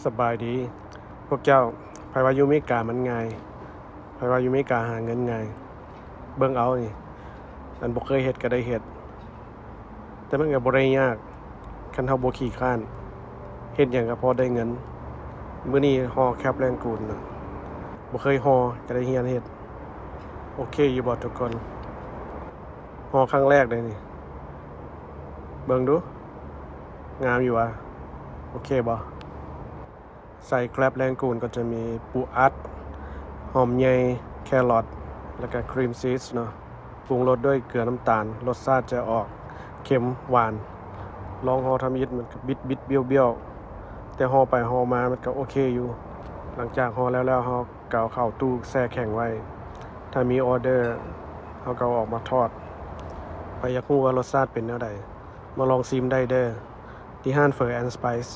ສະບາຍດີພວກເຈົ້າ. ໃຜວ່າຢູ່ເມກາມັນງ່າຍ? ໃຜວ່າຢູ່ເມກາຫາເງິນງ່າຍ? ເບິ່ງເອົານີ້, ອັນບໍ່ເຄີຍເຮັດກໍໄດ້ເຮັດ, ແຕ່ມັນກໍບໍ່ໄດ້ຍາກ ຄັນເຮົາບໍ່ຂີ້ຄ້ານ, ເຮັດຫຍັງກໍພໍໄດ້ເງິນ. ມື້ນີ້ຫໍ່ແຄບແລງກູນນະ, ບໍ່ເຄີຍຫໍ່ ກໍໄດ້ຮຽນເຮັດ. ໂອເຄຢູ່ບໍ່ທຸກຄົນ? ຫໍ່ຄັ້ງແລກເດ້ນີ້, ເບິ່ງດູ ງາມຢູ່ຫວາ? ໂອເຄບໍ່? ໃສ່ແຄບແລງກູນກໍຈະມີປູອັດ, ຫອມໃຫຍ່, ແຄຣອດ ແລ້ວກະຄຣີມຊີສເນາະ. ປຸງລົດດ້ວຍເກືອ, ນ້ຳຕານ, ລົດຊາດຈະອອກເຄັມຫວານ. ລອງຫໍ່ທຳອິດ, ມັນກໍບິດໆບ້ຽວໆ, ແຕ່ຫໍ່ໄປຫໍ່ມາມັນກໍໂອເຄຢູ່. ຫຼັງຈາກຫໍ່ແລ້ວໆ ເຮົາກໍເອົາເຂົ້າຕູ້ແຊ່ແຂງໄວ້. ຖ້າມີອໍເດີ ເຮົາກໍເອົາອອກມາທອດ. ໃຜຢາກຮູ້ວ່າລົດຊາດເປັນແນວໃດ? ມາລອງຊີມໄດ້ເດີ້ ທີ່ຮ້ານເຝີ ແອນສະໄປສ.